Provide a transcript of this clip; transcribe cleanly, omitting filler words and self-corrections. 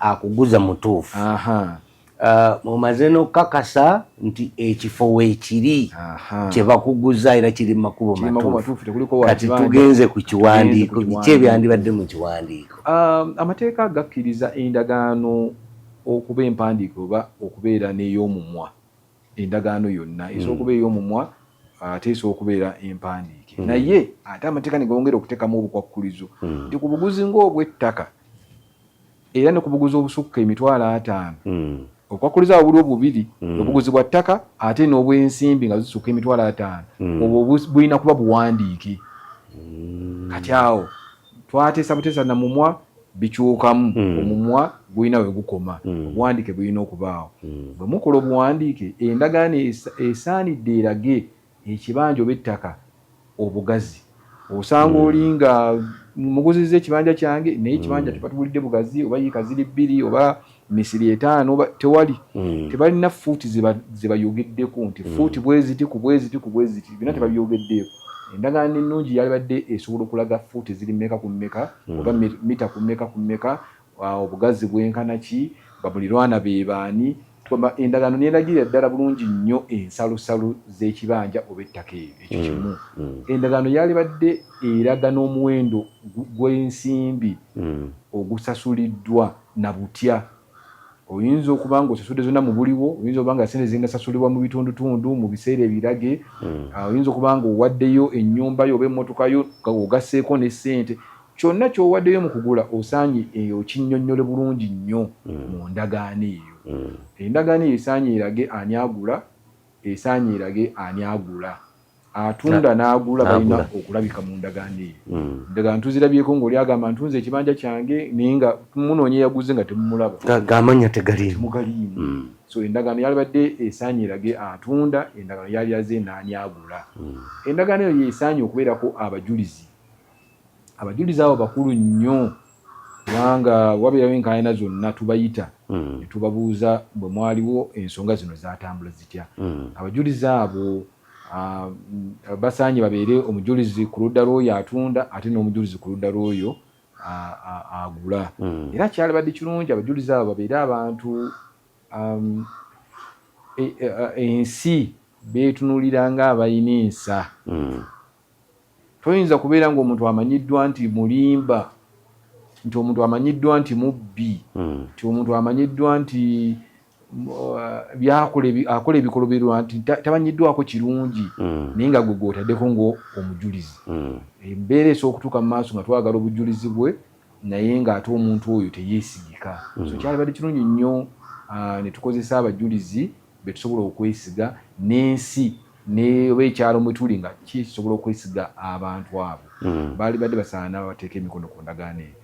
Akuguza mutuufu. Mumaze n'okukakasa nti ekifo weekiri kyebakuguza era kiri mu makubo matuufu. Kati tugenze ku kiwandiiko. Biki ebyandibadde mu kiwandiiko? Amateeka gakkiriza endagaano okuba empandiike oba okubeera n'ey'omumwa. Endagaano yonna esobola okuba ey'omumwa, ate esobola okubeera empandiike. Naye ate amateeka ne gongera okuteekamu obukwakkulizo nti ku buguzi ng'obw'ettaka era ne ku buguzi obusukka 50,000, obukwakkulizo abo buli obubiri, obuguzi bwa ttaka ate n'obw'ensimbi nga zisukka 50,000, obwo bulina kuba buwandiike. Kati awo twateesa buteesa na mumwa, bikyukamu. Omumwa gulina we gukoma, obuwandiike bulina okubaawo. Bwe mukola obuwandiike, endagaano esaanidde erage ekibanja oba ettaka obugazi. Osanga oli nga muguzizza ekibanja kyange, naye ekibanja tebatubulidde bugazi, oba yiika ziri 2 oba misiri 5 oba tewali. Tebalina fuuti ze bayogeddeko nti fuuti bweziti ku bweziti ku bweziti, byonna tebabyogeddeeko. Endagaano ennungi yalibadde esobola okulaga fuuti ziri mmeka ku mmeka oba mita ku mmeka ku mmeka, obugazi bwenkana ki, bamulirwana be baani. Endagaano neragirira ddala bulungi nnyo ensalosalo z'ekibanja oba ettaka eryo. Ekyo kimu. Endagaano yalibadde eraga n'omuwendo gw'ensimbi ogusasuliddwa na butya. Oyinza okuba nga osasudde zonna mu buliwo, oyinza okuba nga sente zinasasulibwa mu bitundutundu mu biseera ebirage, oyinza okuba nga owaddeyo ennyumba yo oba emmotoka yo ogasseeko ne ssente. Kyonna ky'owaddeyo mu kugula, osaanye okinnyonnyole bulungi nnyo mu ndagaano eyo. Endagaano eyo esaanye erage ani agula, esaanye erage ani agula. Atunda n'agula balina okulabika mu ndagaano eyo. Endagaano tuzirabyeko ng'oli agamba, "Ntunze ekibanja kyange," naye nga munoonya eyaguze nga temumulaba. Ng'amannya tegaliimu. Temugaliimu. So endagaano yalibadde esaanye erage atunda, endagaano yali eraze n'ani agula. Endagaano eyo yesaanye okubeerako abajulizi. Abajulizi abo bakulu nnyo, kubanga wabeerawo enkaayana zonna tubayita ne tubabuuza, "Bwe mwaliwo, ensonga zino zatambula zitya?" Abajulizi abo basaanye babeere omujulizi ku ludda lw'oyo atunda ate n'omujulizi ku ludda lw'oyo agula. Era kyalibadde kirungi abajulizi abo babeere abantu ensi beetunuulira ng'abalina ensa. Toyinza kubeera ng'omuntu amanyiddwa nti mulimba, nti omuntu amanyiddwa nti mubbi, nti omuntu amanyiddwa nti byakola akola ebikolobero, nti tamanyiddwako kirungi, naye nga gwe gwotaddeko ng'omujulizi. Embeera esobola okutuuka mu maaso nga twagala obujulizi bwe, naye ng'ate omuntu oyo teyeesigika. So kyalibadde kirungi nnyo ne tukozesa abajulizi be tusobola okwesiga n'ensi oba ekyalo mwe tuli nga kisobola okwesiga abantu abo. Baali badde basaana bateeka emikono ku ndagaano eyo.